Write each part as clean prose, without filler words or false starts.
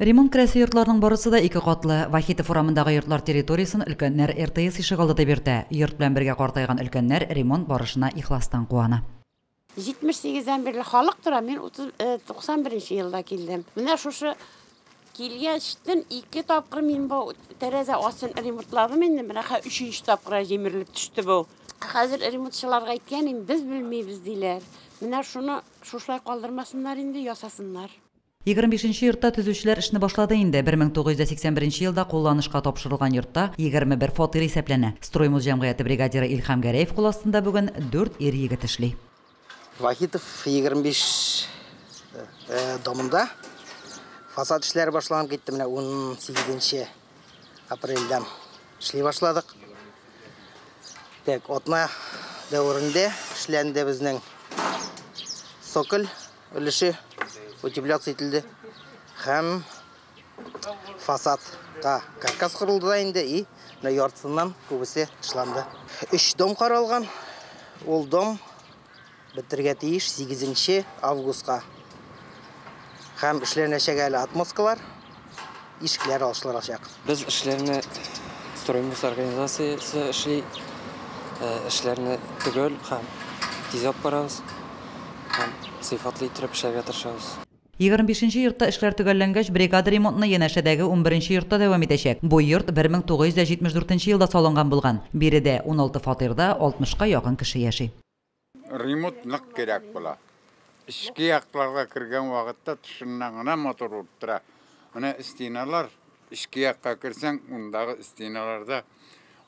Ремонт керәсе йортларның барысы да ике катлы. Вахитов урамындагы йортлар территориясен өлкәннәр РТС ишегалды дип йөртә. Йорт белән бергә картайган өлкәннәр ремонт барышына ихластан куана. 78-дән бирле халык тора, мин 91 елда килдем. Менә шушы килгәчтен 2 тапкыр мин бу тәрәзә астын ремонтладым инде, менә хәзер 3 тапкыр җимерелеп төште бу. Хәзер ремонтчыларга әйткән, без белмибез диләр. Менә шуны шушылай калдырмасыннар инде, ясасыннар. 25 йортта төзүчеләр эшне башлады инде. 1981 елда кулланышка тапшырылган йортта 21 фатир исәпләнә. Строймуз җәмгыяте бригадиры Илһам Гәрәев кул астында бүген 4 ир егет эшли. Вахитов 25 домында фасад эшләре башланып китте. Менә 18 апрельдән эшли башладык. Так, атна дәверендә эшләнде безнең соколь өлеше утепляция ителде һәм фасадка каркас корылды да инде, и менә яртысыннан күбесе тышланды. 3 дом каралган, ул дом бетергә тиеш 8 августка. Һәм эшләнәчәк әле отмосткалар, ишекләр алыштырылачак. Без эшләрне Строймуз организациясе эшли, эшләрне төгәл һәм тиз алып барабыз һәм сыйфатлы итеп эшләргә тырышабыз. 25 йортта эшләр төгәлләнгәч, бригада ремонтны янәшәдәге 11 йортта дәвам итәчәк. Бу йорт 1974 елда салынган булган. Биредә 16 фатирда 60-ка якын кеше яши. Ремонт нык кирәк була. Эчке якларга кергән вакытта тышыннан гына мотор урып тора. Менә стеналар, эчке якка керсәң, ундагы стеналарда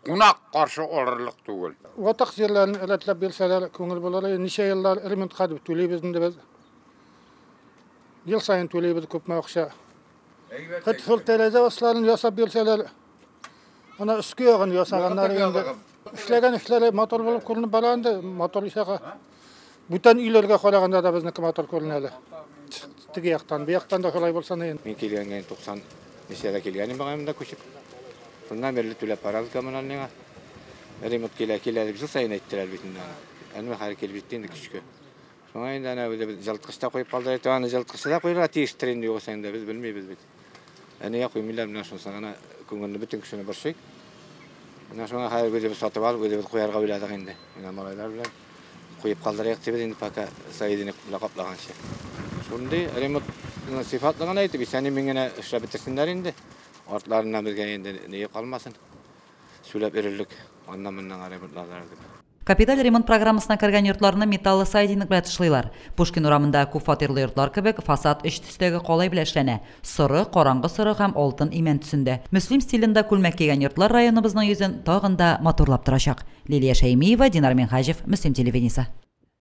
кунак каршы алырлык түгел. Ватык җирләрен рәтләп бирсәләр, күңел булыр. Ничә еллар ремонтка дип түлибез инде без. Ел саен түлибез күпме акча. Хәтта шул тәрәзә асларын ясап бирсәләр, ана өске ягын ясаганнар инде. Эшләгән эшләре матур булып күренеп бара инде, матур ишәгә. Бүтән өйләргә караганда да безнеке матур күренә әле. Теге яктан, бу яктан да шулай булса ни. Мин килгәнгә 90 ничәдә килгәнем багымда күчеп. Шуннан бирле түләп барабыз коммунальныйга. Ремонт килә, килә дип ел саен әйттеләр бит инде аны. Әнә хәзер килеп җитте инде көчкә. Шуңа инде әнә үзе җылыткычта куеп калды, аны җылыткычта да куярга тиештер инде, югыйсә инде без белмибез бит. Ә нигә куймыйлар, менә шунысы гына күңелне бөтен кешене борчый. Менә шуңа хәзер үзебез сатып алып, үзебез куярга уйладык инде. Менә малайлар белән куеп калдырыйк дибез инде, пока соединение белән каплаганчы. Шундый ремонт сыйфатлы гына итеп, исән-имин генә эшләп бетерсеннәр инде. Артларыннан безгә инде ни калмасын. Сүләп йөрерлек, аннан-моннан ремонтларлар дип. Капиталь ремонт программасына кергән йортларны металлы сайдинг белән тышлыйлар. Пушкин урамында күп фатирлы йортлар кебек фасад өч төстәге калай белән эшләнә. Соры, караңгы соры һәм алтын имән төсендә. Мөслим стилендә күлмәк кигән йортлар районыбызның йөзен тагын да матурлап торачак. Лилия Шәймиева, Динар Минһаҗев, Мөслим телевидениесе.